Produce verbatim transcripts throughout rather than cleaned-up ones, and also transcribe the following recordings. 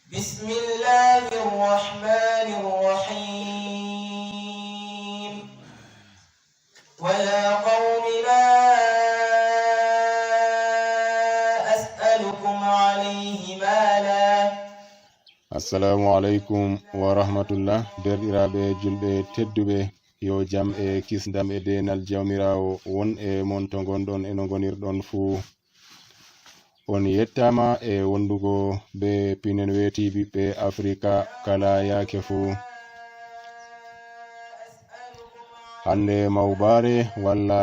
بسم الله الرحمن الرحيم. ويا قوم لا أسألكم عليه مالا. Assalamu aleykum wa rahmatullah, derɗiraaɓe julɓe tedduɓe, yo jam e kisndam e deenal Jawmiraawo won e mon to ngonɗon e no ngonirɗon fuu. On yettaama e wondugo bee pinen weeti ɓiɓɓe Afrika kala yaake fuu. Hannde mawbaare walla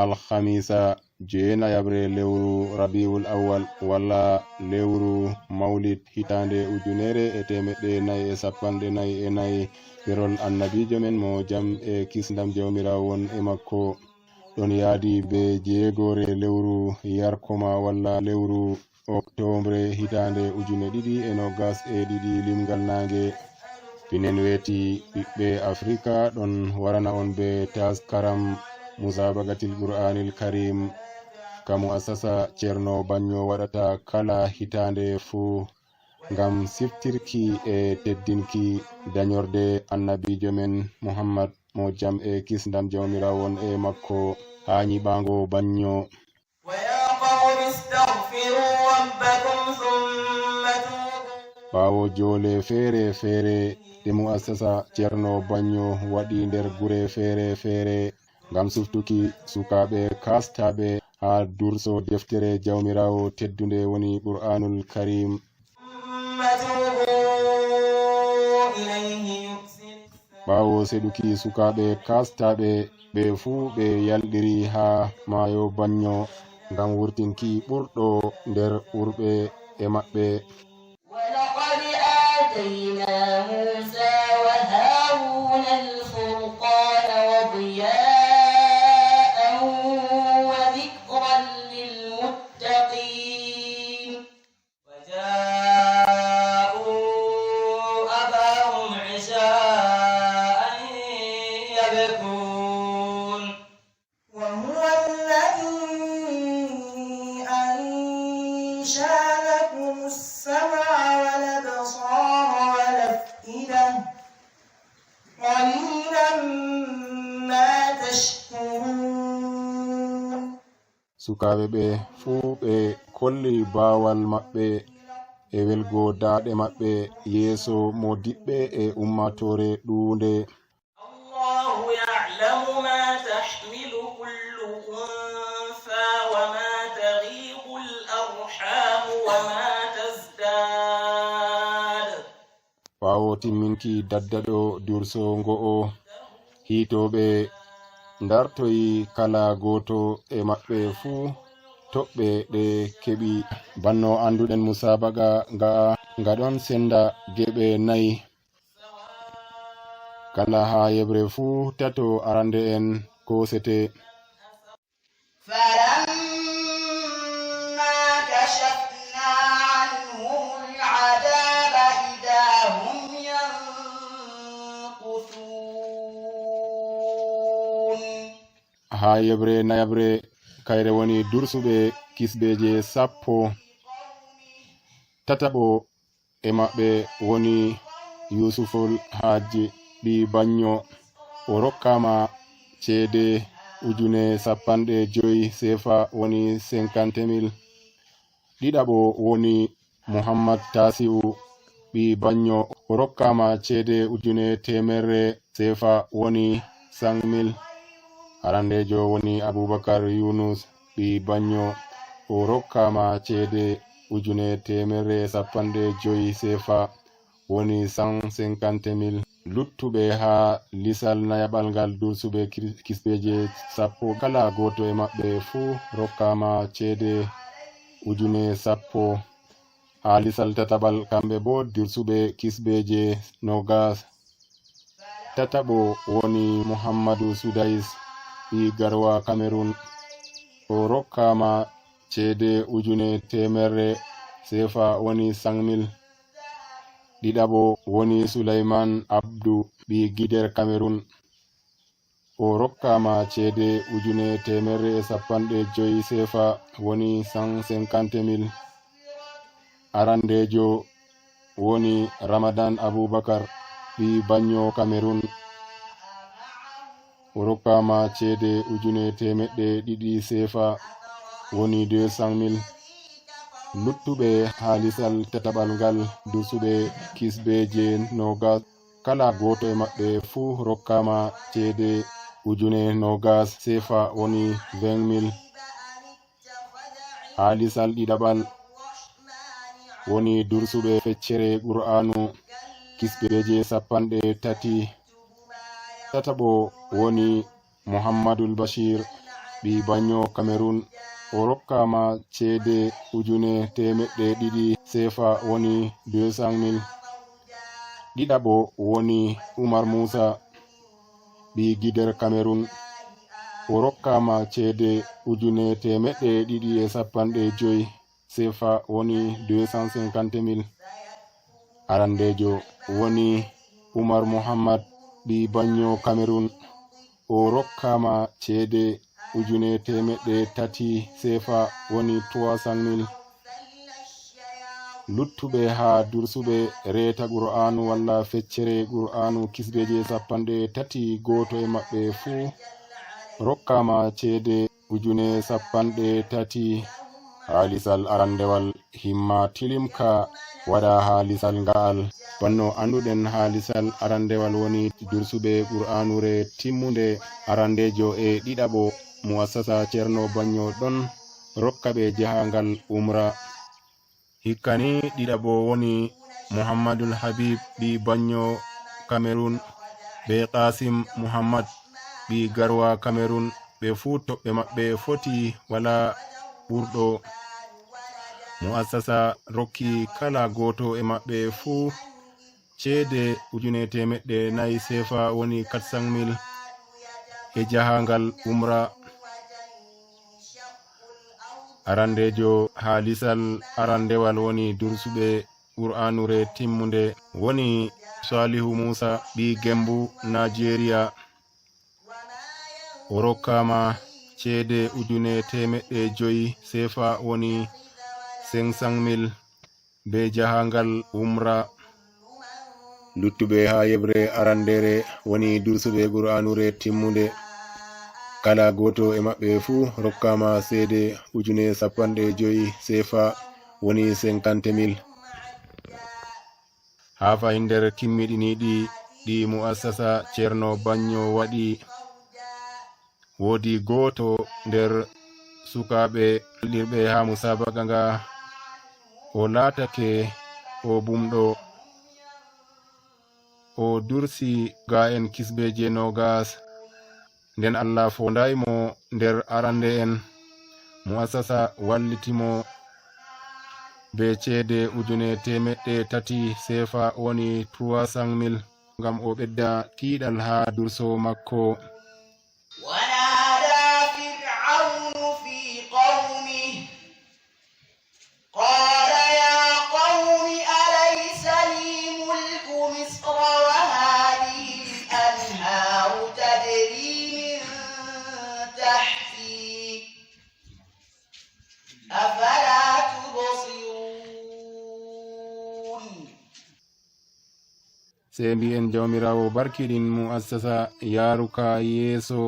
alhamiisa jeenayaɓre lewru Rabiul Awwal walla lewru Mawlid hitaande ujunere e teemeɗɗe nayi e sappanɗe nayi e nayi, ɓerol annabiijo men mo jam e kisndam Jawmiraawo won e makko. Ɗon yahdi bee jeegoore lewru Yarkoma walla lewru Oktoobre hitaande ujine ɗiɗi e noogas e ɗiɗi limgal naange. Pinen weeti ɓiɓɓe Afrika ɗon warana on bee taskaram Musabagatil Qur'aanil Karim ka mu'assasa Ceerno Bañño waɗata kala hitaande fuu ngam siftirki e teddinki danyorde annabiijo men Muhammad mo jam e kisndam Jawmiraawo won e makko haa nyiɓaango Bañño. ويا قوم استغفروا ربكم ثم توبوا. Ɓaawo joole feere feere ɗe mu'assasa Ceerno Bañño waɗi nder gure feere feere ngam siftuki sukaaɓe kaastaaɓe haa durso deftere Jawmiraawo teddunde woni Qur'aanul Karim. ثم توبوا إليه يرسل السماء. Ɓaawo seɗuki sukaaɓe kaastaaɓe, ɓe fuu ɓe yalɗiri haa maayo Bañño ngam wurtinki ɓurɗo nder ɓurɓe e maɓɓe. ولقد آتينا موسى وهارون الفرقان وضياء وذكرا للمتقين. وجاءوا أباهم عشاء يبكون. وهو الذي أنشأ لكم السمع والأبصار والأفئدة. قليلا ما تشكرون. Sukaaɓe ɓe fuu ɓe kolli baawal maɓɓe e welgo daaɗe maɓɓe yeeso moodiɓɓe e ummaatoore ɗuunde. الله يعلم ما تحمل كل أنثى وما تغيض الأرحام وما تزداد. Ɓaawo timminki daddaɗo durso ngo'o, hiitooɓe ndartoyi kala gooto e maɓɓe fuu toɓɓe ɗe keɓi. Banno annduɗen musaabaqa nga, nga ɗon senda geɓe nayi. Kala haa yeɓre fuu tato arande'en koosete. فلما كشفنا عنهم العذاب إذا هم ينكثون. Haa yeɓre nayaɓre, kayre woni dursuɓe kisbeeje sappo. Tataɓo e maɓɓe woni Yuusuful Hajji ɓii Bañño. O rokkaama ceede ujune sappanɗe jowi seefa, woni cinquante mille. Ɗiɗaɓo woni Muhammad Taasi'u ɓii Bañño. O rokkaama ceede ujune teemerre seefa, woni cent mille. Arandeejo woni Abubakar Yunus ɓii Bañño. O rokkaama ceede ujune teemerre e sappanɗe jowi seefa, woni cent cinquante mille. Luttuɓe haa lisal nayaɓal ngal, dursuɓe kir-, kisbeeje sappo, kala gooto e maɓɓe fuu rokkaama ceede ujune sappo. Haa lisal tataɓal, kamɓe boo dursuɓe kisbeeje noogas. Tataɓo woni Muhammadu Sudais ɓii Garwa Kamerun. O rokkaama ceede ujune teemerre seefa, woni cent mille. Ɗiɗaɓo woni Suleyman Abdu ɓii Gider Kamerun. O rokkaama ceede ujune teemerre e sappanɗe jowi seefa, woni cent cinquante mille. Arandeejo woni Ramadan Abubakar ɓii Bañño Cameroun. O rokkaama ceede ujune teemeɗɗe ɗiɗi seefa, woni deux cent mille. Luttuɓe haalisal tataɓal ngal, dursuɓe kisbeeje noogas, kala gooto e maɓɓe fuu rokkaama ceede ujune noogas seefa, woni vingt mille. Haalisal ɗiɗaɓal woni dursuɓe feccere Qur'aanu, kisbeeje sappanɗe tati. Tataɓo woni Muhammadul Bashir, ɓii Bañño Cameroun. O rokkaama ceede ujune teemeɗɗe ɗiɗi seefa, woni deux cent mille. Ɗiɗaɓo woni Umar Muusa, ɓii Gider Cameroun. O rokkaama ceede ujune teemeɗɗe ɗiɗi e sappanɗe joy seefa, woni deux cent cinquante mille. Arandeejo woni Umar Muhammad, ɓii Bañño Cameroun. O rokkaama ceede ujune teemeɗɗe tati seefa, woni trois cent mille. Luttuɓe haa dursuɓe reeta Qur'aanu walla feccere Qur'aanu, kisbeeje sappanɗe tati, gooto e maɓɓe fuu rokkaama ceede ujune sappanɗe tati. Haalisal arandewal himma tilimka waɗa haalisal nga'al. Banno annduɗen, haalisal arandewal woni dursuɓe Qur'aanure timmunde, arandeejo e ɗiɗaɓo, mu'assasa Ceerno Bañño ɗon rokka ɓe jahaangal umra. Hikka ni, ɗiɗaɓo woni Muhammadul Habib ɓii Bañño Cameroun, be Qasim Muhammad ɓii Garwa Cameroun. Ɓe fuu toɓɓe maɓɓe foti, walaa ɓurɗo. Mu'assasa rokki kala gooto e maɓɓe fuu ceede ujune teemeɗɗe nayi seefa, woni quatre cent mille, e jahaangal umra. Arandeejo haalisal arandewal woni dursuɓe Qur'aanure timmunde, woni Salihu Muusa ɓii Gembu, Naajeeriya. O rokkaama ceede ujune teemeɗɗe joy seefa, woni cinq cent mille, be jahaangal umra. Luttuɓe haa yeɓre arandere woni dursuɓe Qur'aanure timmunde. Kala gooto e maɓɓe fuu rokkaama ceede ujune sappanɗe joy seefa, woni cinquante mille. Haa fahin nder kimmiɗiniiɗi ɗi mu'assasa Ceerno Bañño waɗi, woodi gooto nder sukaaɓe wallirɓe haa musaabaqa nga. O laatake o bumɗo. O dursi gaa'en kisbeeje noogas. Nden Allah foondaay mo nder arande'en. Mu'assasa walliti mo bee ceede ujune teemeɗɗe tati seefa, woni trois cent mille, ngam o ɓedda kiiɗal haa durso makko. ونادى فرعون في قومه قال يا قوم أليس لي ملك مصر وهذه الأنهار تجري من تحتي أفلا تبصرون. Sey mbi'en, Jawmiraawo, barkiɗin mu'assasa yaaruka yeeso,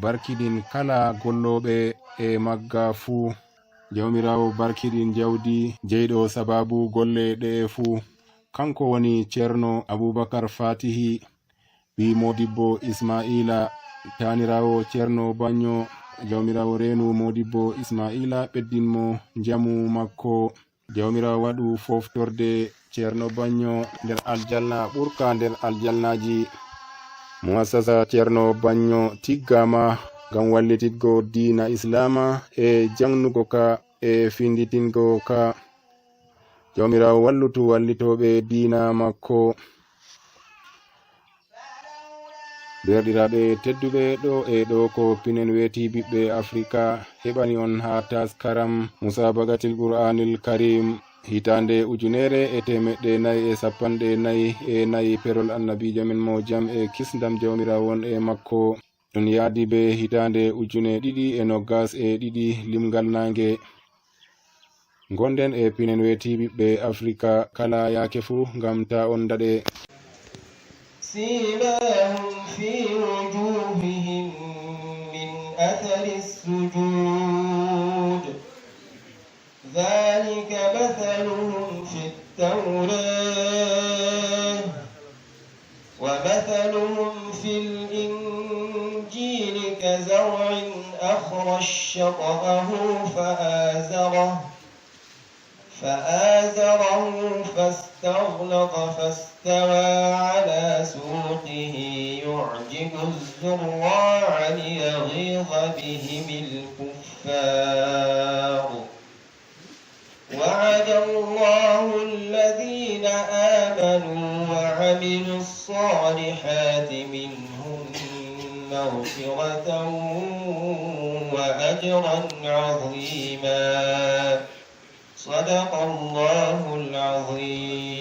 barkiɗin kala gollooɓe e magga fuu. Jawmiraawo, barkiɗin jawdi jeyɗo sabaabu golle ɗe'e fuu. Kanko woni Ceerno Abubakar Faatihi, ɓii Moodibbo Ismaa'iila, taaniraawo Ceerno Bañño. Jawmiraawo, reenu Moodibbo Ismaa'iila, ɓeddin mo njamu makko. Jawmiraawo, waɗu fooftorde Ceerno Bañño nder aljanna ɓurka nder aljannaaji. Mu'assasa Ceerno Bañño tiggaama ngam wallititgo diina Islaama e jaŋnugo ka e finnditingo ka. Jawmiraawo, wallitu wallitooɓe diina makko. Deerɗiraaɓe tedduɓe, ɗo e ɗo ko pinen weeti ɓiɓɓe Afrika heɓani on haa taskaram Musaabaqatil Qur'aanil Kariim, hitaande ujunere e teemeɗɗe nayi e sappanɗe nayi e nayi, perol Annabiijo men mo jam e kisndam Jawmiraawo won e makko. Ɗum yahdi bee hitaande ujune ɗiɗi e noogas e ɗiɗi limgal naange. Ngonɗen e pinen weeti ɓiɓɓe Afrika kala yaake fuu, ngam taa on ndaɗe. سيماهم في وجوههم من أثر السجود، ذلك مثلهم في التوراة، ومثلهم في الإنجيل كزرع أخرج شطأه فآزره، فآزره فاستغلظ فاستوى على سوقه يعجب الزراع ليغيظ بهم الكفار. وعد الله الذين آمنوا وعملوا الصالحات منهم مغفرة وأجرا عظيما. صدق الله العظيم.